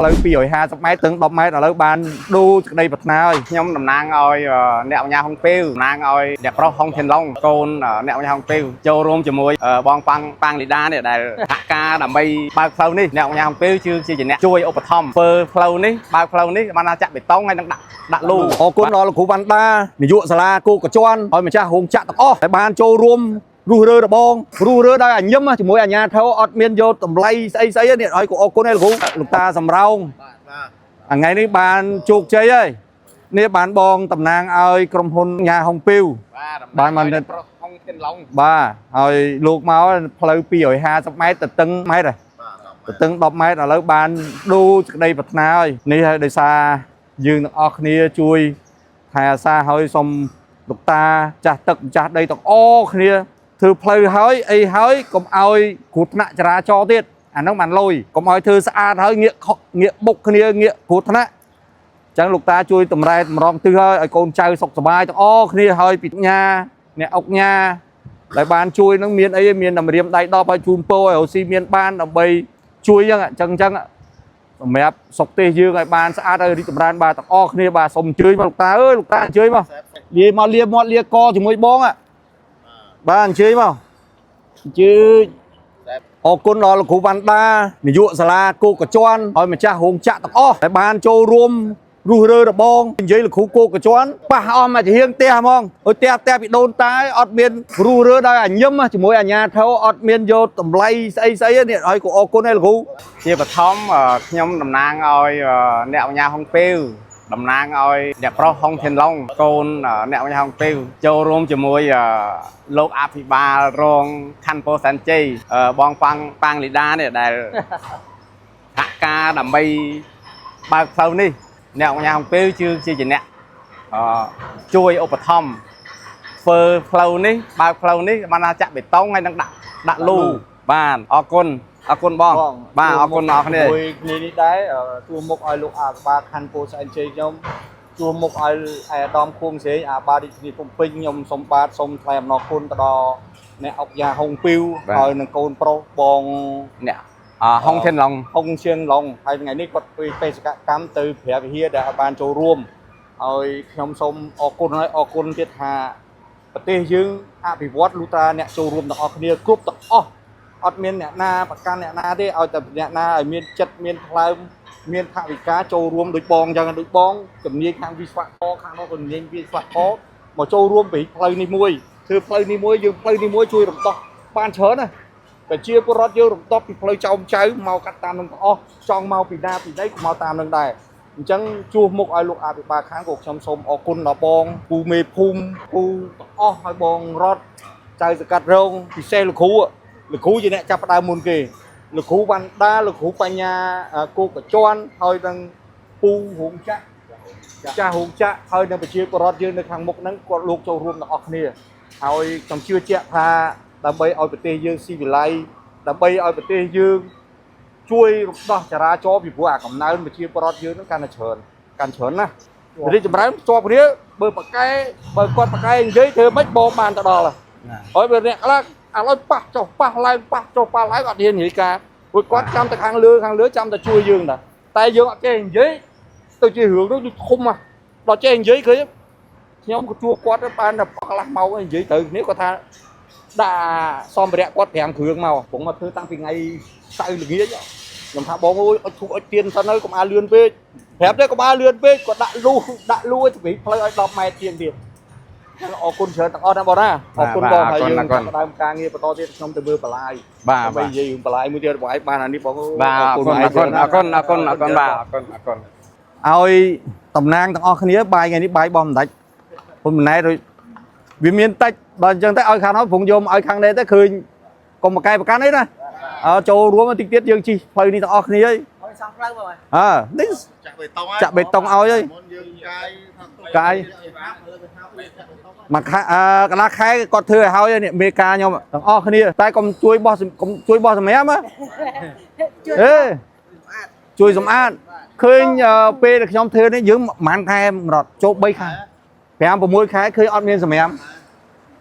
ផ្លូវ250ម៉ែត្រទាំង10ម៉ែត្រឥឡូវបានដូរសេចក្តីប្រាថ្នាហើយ ខ្ញុំតំណាងឲ្យអ្នកបញ្ញាហុងពៅតំណាងឲ្យអ្នកប្រុសហុងធានឡុងកូនអ្នកបញ្ញាហុងពៅចូលរួមជាមួយបងប៉ាងប៉ាងលីដានេះដែលសហការដើម្បីបើកផ្លូវនេះអ្នកបញ្ញាហុងពៅគឺជាអ្នកជួយឧបត្ថម្ភធ្វើផ្លូវនេះបើកផ្លូវនេះបានថាចាក់បេតុងហើយនឹងដាក់ដាក់លូ អរគុណដល់លោកគ្រូវ៉ាន់ដានាយកសាលាគោកកជន់ហើយម្ចាស់រោងចក្រទាំងអស់ដែលបានចូលរួមរុះរើរបងរុះរើដោយអញញឹមជាមួយអាញាធរអត់មានយកតម្លៃស្អីស្អីនេះឲ្យក៏អរគុណឯលោកគ្រូលោកតាសំរោងថ្ងៃនេះបានជោគជ័យហើយនេះបានបងតំណាងឲ្យក្រុមហ៊ុនញ៉ាហុងពីវ បាទ បាន អ្នកប្រុសហុងធានឡុង បាទហើយលោកមកផ្លូវ250ម៉ែត្រទៅតឹងម៉ែត្រទៅតឹង10ម៉ែត្រឥឡូវបានដូរសេចក្តីប្រាថ្នាហើយនេះហើយដោយសារយើងទាំងអស់គ្នាជួយថែអាសាហើយសូមលោកតាចាស់ទឹកម្ចាស់ដីទាំងអស់គ្នាធ្វើផ្លូវហើយអីហើយកុំឲ្យគ្រោះថ្នាក់ចរាចរណ៍ទៀតអាហ្នឹងបានលុយកុំឲ្យធ្វើស្អាតហើយងាកខងាកបុកគ្នាងាកគ្រោះថ្នាក់ ចឹងលោកតាជួយតម្រែតម្រង់ទិសឲ្យឲ្យកូនចៅសុខសប្បាយទាំងអស់គ្នាហើយពីញ៉ាអ្នកអុកញ៉ាដែលបានជួយនឹងមានអីមានតែម្រាមដៃ10ឲ្យជូនពរឲ្យរកស៊ីមានបានដើម្បីជួយចឹងចឹងចឹងសម្រាប់សុខទេសយើងឲ្យបានស្អាតឲ្យរីកចម្រើនបាទទាំងអស់គ្នាបាទសូមអញ្ជើញមកលោកតាអើយលោកតាអញ្ជើញមកលាមកលាមាត់លាកជាមួយបងបាទអញ្ជើញមកអញ្ជើញអរគុណដល់លោកគ្រូវ៉ាន់ដានាយកសាលាគោកកជន់ហើយម្ចាស់រោងចក្រទាំងអស់ដែលបានចូលរួមរុះរើរបងនិយាយលោកគ្រូគោកកជន់ប៉ះអស់មកជាហៀងផ្ទះហ្មងអុយផ្ទះផ្ទះពីដូនតាអត់មានរុះរើដោយអញញឹមជាមួយអាញាធរអត់មានយកតម្លៃស្អីស្អីនេះឲ្យក៏អរគុណឯលោកគ្រូ ជាបឋមខ្ញុំតំណាងឲ្យអ្នកបញ្ញាហុងពៅតំណាងឲ្យអ្នកប្រុសហុងធានឡុងកូនអ្នកបញ្ញាហុងពៅចូលរួមជាមួយលោកអភិបាលរងខណ្ឌពោធិ៍សែនជ័យបងប៉ាងប៉ាងលីដានេះដែលសហការដើម្បីបើកផ្លូវនេះអ្នកបញ្ញាហុងពៅគឺជាអ្នកជួយឧបត្ថម្ភធ្វើផ្លូវនេះបើកផ្លូវនេះបានថាចាក់បេតុងហើយនឹងដាក់ដាក់លូបាទអរគុណអរគុណបងបាទអរគុណអ្នកគ្នា មួយគ្នានេះដែរជួមុខឲ្យលោកអាបាខណ្ឌពោធិ៍សែនជ័យខ្ញុំជួមុខឲ្យអាដាមខួងស្រេងអាបារាជធានីភ្នំពេញខ្ញុំសូមបាទសូមថ្លែងអំណរគុណទៅដល់អ្នកអុកយ៉ាហុងពីវហើយនឹងកូនប្រុសបង អ្នកហុងធានឡុង ហុងសៀងឡុងហើយថ្ងៃនេះគាត់ធ្វើបេសកកម្មទៅព្រះវិហារដែលបានចូលរួមហើយខ្ញុំសូមអរគុណហើយអរគុណទៀតថាប្រទេសយើងអភិវឌ្ឍលុះត្រាអ្នកចូលរួមទាំងអស់គ្នាគ្រប់ទាំងអស់អត់មានអ្នកណាប្រកាន់អ្នកណាទេឲ្យតែអ្នកណាឲ្យមានចិត្តមានថ្លើមមានថវិកាចូលរួមដូចបងអញ្ចឹងដូចបងជំនាញខាងវិស្វករខាងនោះក៏ជំនាញវិស្វករមកចូលរួមពីផ្លូវនេះមួយធ្វើផ្លូវនេះមួយយើងផ្លូវនេះមួយជួយរំដោះបានច្រើនណាប្រជាពលរដ្ឋយើងរំដោះពីផ្លូវចោមចៅមកកាត់តាមនឹងទាំងអស់ចង់មកពីណាពីណីក៏មកតាមនឹងដែរអញ្ចឹងជួសមុខឲ្យលោកអភិបាលខាងក៏ខ្ញុំសូមអរគុណដល់បងពូមេភូមិពូទាំងអស់ឲ្យបងរតចៅសកាត់រងពិសេសលោកគ្រូលោកគ្រូជាអ្នកចាប់ផ្ដើមមុនគេលោកគ្រូវ៉ាន់ដាលោកគ្រូបញ្ញាគោកជន់ហើយនឹងពូរោងចក្រចាស់រោងចក្រហើយនឹងប្រជាពលរដ្ឋយើងនៅខាងមុខហ្នឹងគាត់លោកចូលរួមទាំងអស់គ្នាហើយខ្ញុំជឿជាក់ថាដើម្បីឲ្យប្រទេសយើងស៊ីវិល័យដើម្បីឲ្យប្រទេសយើងជួយរំដោះចរាចរណ៍ពីព្រោះអាកំណើនប្រជាពលរដ្ឋយើងហ្នឹងកាន់តែច្រើនកាន់ច្រើនណាស់រីកចម្រើនជាប់គ្នាបើប៉កែបើគាត់ប៉កែនិយាយធ្វើម៉េចបងបានទៅដល់ហើយបើអ្នកខ្លះឥឡូវប៉ះចុះប៉ះឡើងប៉ះចុះប៉ះឡើងអត់ហ៊ាននិយាយការព្រោះគាត់ចាំតែខាងលើខាងលើចាំតែជួយយើងដែរតែយើងអត់ចេះនិយាយទៅជារឿងនោះវាធំណាស់ដល់ចេះនិយាយឃើញខ្ញុំក៏ជួបគាត់បានតែកន្លះម៉ោងនិយាយត្រូវគ្នាគាត់ថាដាក់សម្ភារៈគាត់5គ្រឿងមកបងមកធ្វើតាំងពីថ្ងៃសៅរ៍ល្ងាចខ្ញុំថាបងអើយអុចធូបអុចទៀនសិនហើយកុំអាលឿនពេកប្រាប់ទេកុំអាលឿនពេកគាត់ដាក់លូដាក់លូឲ្យទៅផ្លូវឲ្យ10ម៉ែត្រជាងទៀតអរគុណច្រើនទាំងអស់ណាបងណាអរគុណបងហើយយើងចាប់ផ្ដើមការងារបន្តទៀតខ្ញុំទៅមើលបន្លាយ បាទ ដើម្បីនិយាយរឿងបន្លាយមួយទៀតបងឯងបានអានេះបង បាទអរគុណអរគុណអរគុណអរគុណអរគុណបាទអរគុណអរគុណ ឲ្យតំណាងទាំងអស់គ្នាបាយថ្ងៃនេះបាយបោះមិនដាច់ពុំម៉ណែដូចវាមានតិចដល់អញ្ចឹងទៅឲ្យខាងនោះព្រងយកមកឲ្យខាងនេះទៅឃើញកុំមកកែប្រកាន់អីណាអើចូលរួមតិចទៀតយើងជិះផ្លូវនេះទាំងអស់គ្នាហើយ ឲ្យសង់ផ្លូវបង អើនេះ ចាក់បេតុង ចាក់បេតុងឲ្យហើយ មុនយើងកាយ កាយ មួយខែអើកន្លះខែគាត់ធ្វើឲ្យហើយនេះមេការខ្ញុំទាំងអស់គ្នាតែកុំជួយបោះកុំជួយបោះសម្រាមណា ជួយ អេជួយសម្អាតឃើញពេលដែលខ្ញុំធ្វើនេះយើងប្រហែលខែរត់ចូល3ខែ5 6ខែឃើញអត់មានសម្រាម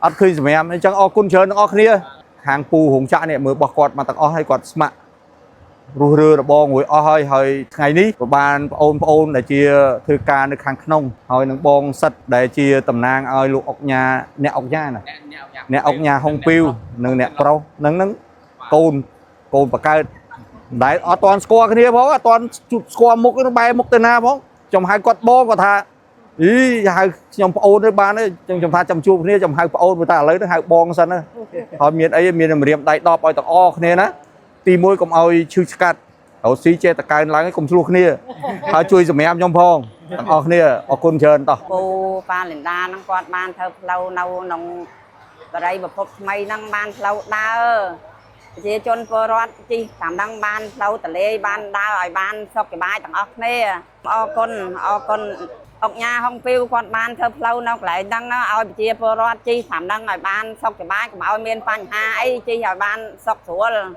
អត់ឃើញសម្រាមអញ្ចឹងអរគុណច្រើនទាំងអស់គ្នាខាងពូរោងចក្រនេះមើលបោះគាត់មកទាំងអស់ហើយគាត់ស្ម័គ្រ រុះរើរបងរួចអស់ហើយហើយថ្ងៃនេះក៏បានបងអូនប្អូនដែលជាធ្វើការនៅខាងក្នុងហើយនឹងបងសិតដែលជាតំណាងឲ្យលោកអុកញ៉ាអ្នកអុកញ៉ាណាអ្នកអុកញ៉ាហុងពីវនិងអ្នកប្រុសនឹងនឹងកូនកូនបកើតដែលអត់ទាន់ស្គាល់គ្នាផងអត់ទាន់ជួបស្គាល់មុខទេបែរមុខទៅណាផងខ្ញុំហៅគាត់បងគាត់ថាអីហៅខ្ញុំប្អូនទេបានទេខ្ញុំខ្ញុំថាចាំជួបគ្នាខ្ញុំហៅប្អូនព្រោះតែឥឡូវនេះហៅបងសិនណាហើយមានអីមានម្រាមដៃ10ឲ្យទាំងអស់គ្នាណាទី1កុំឲ្យឈឺឆ្កាត់រកស៊ីចេះតកើនឡើងឯងកុំឆ្លោះគ្នាហើយជួយសម្រាមខ្ញុំផងទាំងអស់គ្នាអរគុណច្រើនតោះ ពូប៉ាលីនដាហ្នឹងគាត់បានធ្វើផ្លូវនៅក្នុងបរិយាភពថ្មីហ្នឹងបានផ្លូវដើរប្រជាជនពលរដ្ឋជិះតាមហ្នឹងបានផ្លូវតលេបានដើរឲ្យបានសុខសប្បាយទាំងអស់គ្នាអរគុណអរគុណអុកញ៉ាហុងពីវគាត់បានធ្វើផ្លូវនៅកន្លែងហ្នឹងឲ្យប្រជាពលរដ្ឋជិះតាមហ្នឹងឲ្យបានសុខសប្បាយកុំឲ្យមានបញ្ហាអីជិះឲ្យបានសុខស្រួល។